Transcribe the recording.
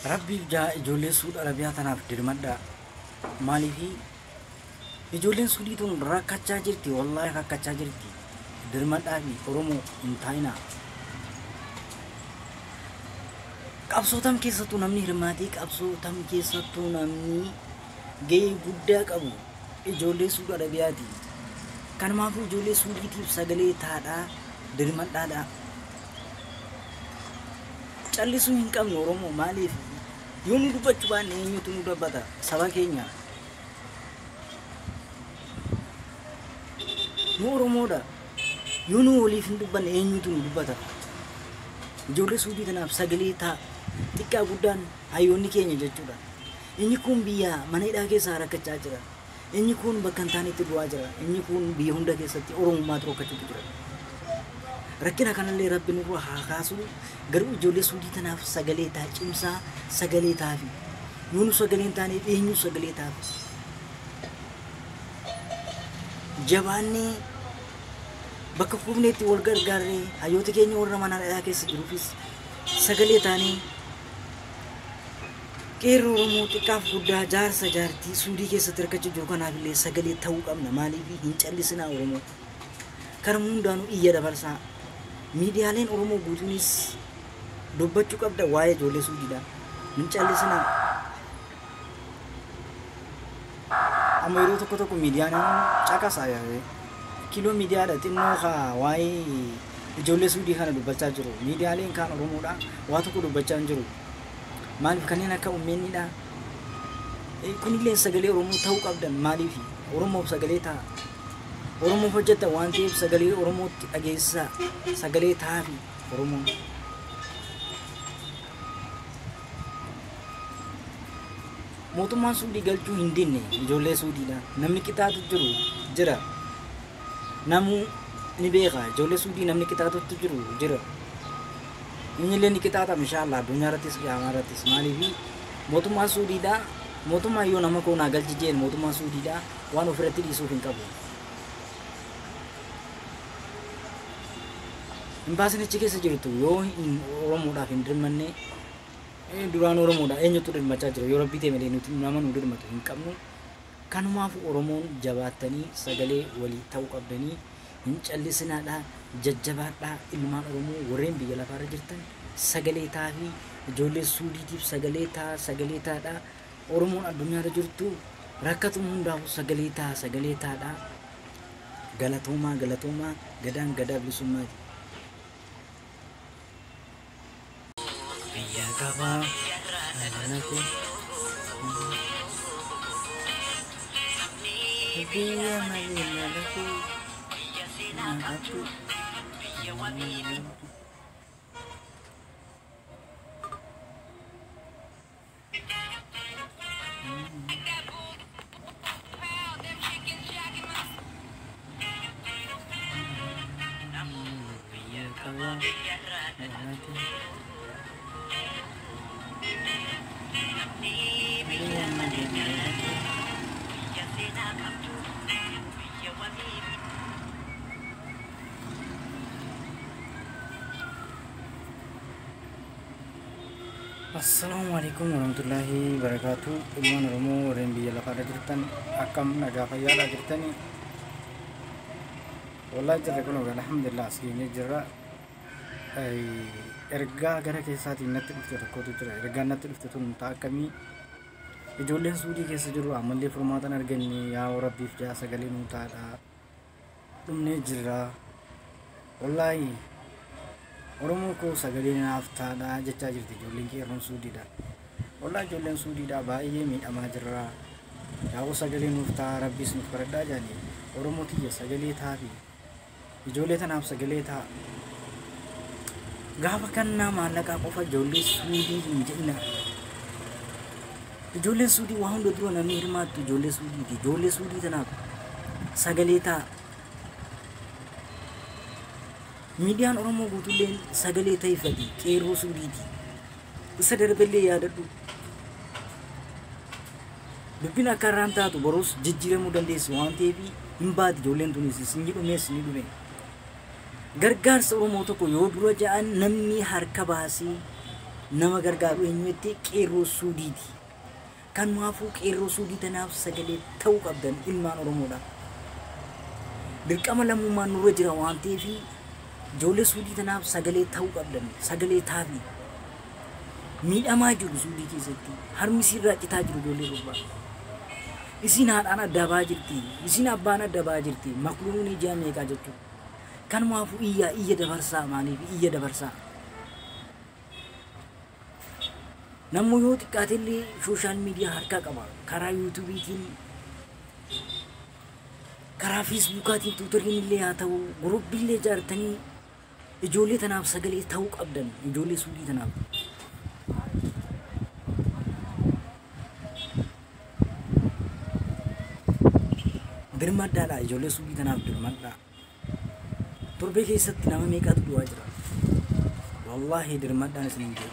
Rabbiif jaa ijoollee Suudi Arabiyaa tanaaf dirmadhaa. Maaliifi ijoolleen Suudii tun rakkachaa jirti, wallaahi rakkachaa jirti. Dirmadhaa fi Oromoo hin taa'inaa. Qabsoo tam keessattuu namni hirmaatee qabsoo tam keessattuu namni gahee guddaa qabu ijoollee Suudi Arabiyaati. Kanumaafuu ijoollee Suudiitiif sagalee taadhaa dirmadhaadhaa. Callisuu hin qabnu Oromoo maaliif yoo nu dubbachuu baanne eenyutu nu dubbata saba keenya. Nu Oromoodha. Yoo nu waliif hin dubbanne eenyutu nu dubbata? Ijoollee Suudii tanaaf sagalee ta'a. Xiqqaa guddaan hayyoonni keenya jechuudha. Inni kun biyya mana hidhaa keessaa rakkachaa jira. Inni kun bakka hin taanetti du'aa jira. Inni kun biyya hunda keessatti Oromummaatu rakkachuutu jira. Rakkina kanallee Rabbi nurra haa kaasu. Garuu ijoollee Suudii tanaaf sagalee ta'a cimsaa sagalee ta'aafi. Yoo nu sagalee hin taaneef eenyu sagalee ta'aaf? Jabaannee bakka kufneetti wal gargaarree hayyoota keenya warra mana hidhaa keessa jiruufis sagalee taanee qeerroo Oromoo xiqqaaf guddaa jaarsa jaartii Suudii keessatti rakkachuu jiru kanaaf illee sagalee ta'uu qabna. Maaliif hin callisinaa Oromoo? Karuma hundaanuu iyya dabarsaa. Miidiyaaleen Oromoo guutuunis dubbachuu qabda waa'ee ijoollee Suudiidha. Hin callisinaa. Amma yeroo tokko tokko miidiyaan caqasa kiiloo miidiyaadha xinnoo kaa waa'ee ijoollee Suudii kana dubbachaa jiru. Miidiyaaleen kaan Oromoodha waa tokko dubbachaa hin jiru. Maaliif kanneen akka ummeenniidha. Kunillee sagalee Oromoo ta'uu qabdan maaliif Oromoof sagalee ta'a. Oromoof hojjetta waan ta'eef sagalee Oromootti dhageessisaa sagalee ta'aafi Oromoon. Mootummaan Suudii galchuu hin dinne ijoollee Suudiidha. Namni qixaatu jiru jira. Namuu ni beeka ijoollee Suudii namni qixaatutti jiru jira. Inni illee ni qixaaxama inshaallah addunyaa irrattis qiyaamaa irrattis maaliif mootummaan Suudiidha. Mootummaan yoo nama koo naa galchi jeen mootummaan Suudiidha waan ofirratti dhiisuuf hin qabu. Imbaasiin achi keessa jirtu yoo hin Oromoodhaaf hin dirmanne duraan Oromoodha eenyutu dirmachaa jira yoo rabbii ta'e malee nuti nama nu dirmatu hin qabnu. Kanumaaf Oromoon jabaattanii sagalee walii ta'uu qabdanii hin callisinaadha jajjabaadhaa ilmaan Oromoo warreen biyya lafaarra jirtan sagalee ta'aafi ijoollee Suudiitiif sagalee ta'a sagalee ta'aadha. Oromoon addunyaarra jirtu rakkatuma hundaafuu sagalee ta'a sagalee ta'aadha. Galatoomaa galatoomaa gadaan gadaa bilisummaati. Biyya qabaa dhalate biyya malee dhalate naqatu. Biyya qabaa dhalate biyya malee dhalate. Assalaamu alaikum warahmatullahi wabarakatuh. Ilmaan Oromoo warreen biyya lafaarra jirtan akkam nagaa fayyaadhaa jirtanii? Wallahi jirre kun alhamdulillah as geenyee jirra. Ergaa gara keessaatiin natti dhufte tokkotu jira. Ergaan natti dhufte tun ta'a akkamii? Ijoolleen Suudii keessa jiru ammallee furmaata hin arganne yaa Rabbiif jaa sagalee nuu taadha. Dhumnee jirra. Wallaahi Oromoo koo sagalee naaf taadha jechaa jirti ijoolleen qeerroon Suudiidha. Wallaahi ijoolleen Suudiidha baay'ee miidhamaa jirra. Yaa'u sagalee nuuf ta'a Rabbiis nuuf kadhadhaa jedhanii Oromoo tiyya sagalee ta'aafi ijoollee tanaaf sagalee ta'a. Gaafa kannaa maallaqaa qofa ijoollee Suudii hin jedhina. Ijoolleen Suudii waa hunda dura namni hirmaattu ijoollee Suudiiti. Ijoollee Suudii tanaaf sagalee ta'a. Miidiyaan Oromoo guutuulleen sagalee ta'ifati qeerroo Suudiiti. Isa darbellee yaadadhu. Dubbiin akka irraan taatu borus jijjiiramuu dandeessi waan ta'eef hin baati ijoolleen tunis ni dhumees ni dhume. Gargaarsa Oromoo tokko yoo dura ja'an namni harka baasee Nama gargaaru eenyutti qeerroo Suudiiti. Kanaafuu qeerroo Suudii tanaaf sagalee ta'uu qabdan ilmaan Oromoodha. Dirqama lammummaan nurra jira waan ta'eef ijoollee Suudii tanaaf sagalee ta'uu qabdan, sagalee taafi. Miidhamaa jiru Suudii keessatti, harmi isiirraa citaa jiru ijoollee gurbaa. Isiin haadhaan adda ba'aa jirti, isiin abbaan adda ba'aa jirti, makluun ijaa meeqaa jechuudha. Kanumaafuu iyyaa iyya dabarsaa, maaliif iyya dabarsaa? Namni yoo xiqqaate illee sooshaal miidiyaa harkaa qaba. Karaa yuutuubiitiin, karaa feesbuukaatiin, tuutariin illee haa ta'u, gurupbii illee ijaartanii ijoollee tanaaf sagalee ta'uu qabdan, ijoollee Suudii tanaaf. Dirmadhaadha, ijoollee Suudii tanaaf dirmadhaa. Torbee keessatti nama meeqatu du'aa jira? Wallaahi dirmadhaan isin hin jedhu.